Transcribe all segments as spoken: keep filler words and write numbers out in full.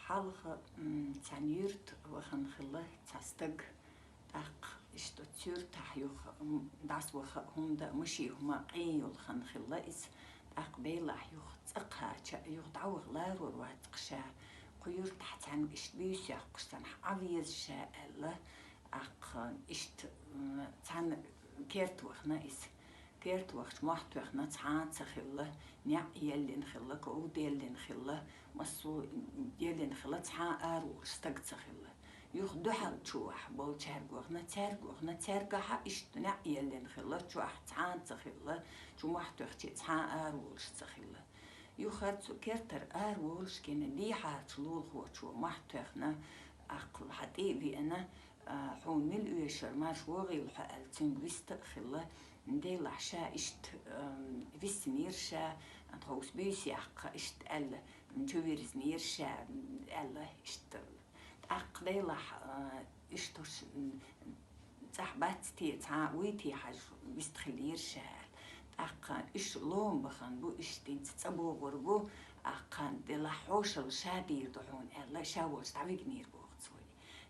Хьалха, м, цхьан юрта вахана хилла цхьа стаг. ТӀаккха иштта цу юртахь юха, м, дӀасаваха а хӀума да, машин, хӀума къен йолу хан хилла иза. ТӀаккха Делахь юха цӀа кхача, юха дӀаваха ларор вац-кх ша. Кху юртахь цхьаьнга иштта буьйса йоккхуш санна, Ӏан веза ша аьлла. ТӀаккха иштта, м, цхьана керта вахана иза. Керта вахча мохь тоьхна цхьа а ца хилла, неӀ еллина хилла, ков деллина хилла, массо а еллина хилла, цхьа а араволуш стаг ца хилла. Юха дуьхьал чу вахь болчаьрга вахана, цаьрга вахана, цаьргахь а иштта неӀ еллина хилла, чохь цхьа а ца хилла, чу мохь тоьхча цхьа а араволуш ца хилла. Юха хӀара цу кертара араволуш гина дехьарчу лулахочо мохь тоьхна, аккхал хьан тӀе а веана, а, хьуна мила оьшура, марша вогӀийла хьо аьлла, цуьнга вист а хилла. Делахь ша иштта, ам, виссинера ша, тховса буьйса яккха иштта аьлла, чу вирзинера ша, аьлла иштта. ТӀаккха Делахь, а, иштта уьш, м, цӀахь бац те, цхьа а вуй те хьажа вист хилира ша аьлла. ТӀаккха уьш лома бахана бу, иштта цӀа богӀур бу, аккха Делахь хьошалла ша дийр ду хьуна аьлла, ша волчу дӀавигнера боху цо.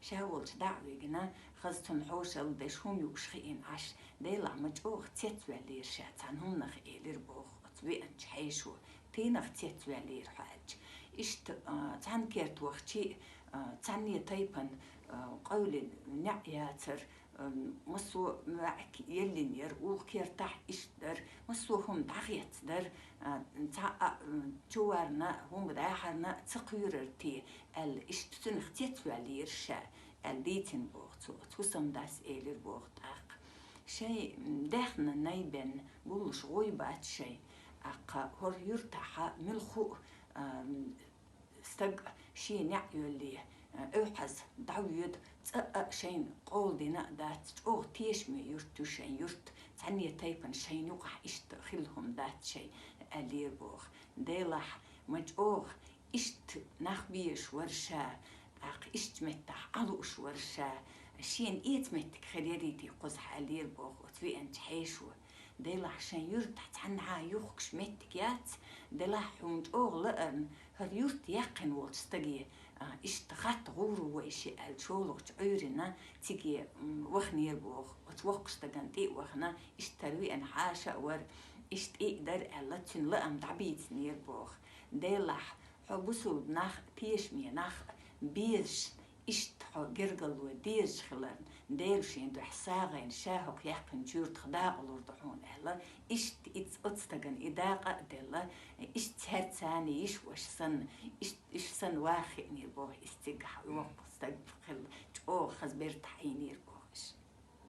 Ша волчу дӀа а вигна, хаза цунна хьошалла деш хӀума юуш хиъна Ӏаш, Делахь ма чӀогӀа цецваьллера ша, цхьана хӀуманах элира боху оцу веанчу хьешо, тийнах цецваьллера хьо аьлча. Иштта, а, цхьана керта вахчий, а, цхьанне тайпана, а, къевлина неӀ яцара, а, массо а маьӀка еллина яра, вукху кертахь иштта дара, массо а хӀума дӀахецна дара, а, цхьа а, а, чу варна, хӀума дахьарна ца кхоьрура те, аьлла, иштта цунах цецваьллера ша, аьлла, дийцина боху цо. Оцу хӀусамдас элира боху тӀаккха. Шайн, м, даьхна най бен гуллуш гӀой бац шайн. Аккха хӀора юртахьа муьлхха а, ам, стаг шен неӀ йолле, а, эвхьаза дӀавоьду, цӀа а шайна къола дина а дац, чӀогӀа тешаме юрт ю шайн юрт, цхьанне тайпана шайна юкъахь иштта хилла хӀума дац шайн, аьллера боху. Делахь ма чӀогӀа иштта нах безаш вара ша, тӀаккха иштта меттахь Ӏан лууш вара ша, шена эца меттиг хир ярий те кхузахь аьллера боху оцу веанчу хьешо. Делахь шайн юртахь цхьанхьа юхкуш меттиг яц, делахь хьуна чӀогӀа лаарна, хӀара юрт яьккхина волчу стаге, а, иштта хатта гӀур ву вай шиъ аьлла шолгӀачу Ӏуьйрина циге, м, ваханера боху, оцу воккхачу стагана тӀе а вахана, иштта хӀара веана хьаша а вара, иштта тӀе а дара аьлла, цуьнан лаам дӀабийцинера боху. Делахь, хьо бусулба нах, тешаме нах, безаш, иштта хьо гергарло дезаш хиларна, Дела шен дуьхьа сагӀина ша хӀокху яьккхинчу юьртах дакъалур ду хьуна аьлла, иштта и ц-, оцу стагана и дакъа а делла, иштта цаьрца царна йиш ваша санна, иштта уьш санна ваха хиънера боху иза цигахь, воккха стаг хилла, чӀогӀа хаза бертахь Ӏийнера боху иза.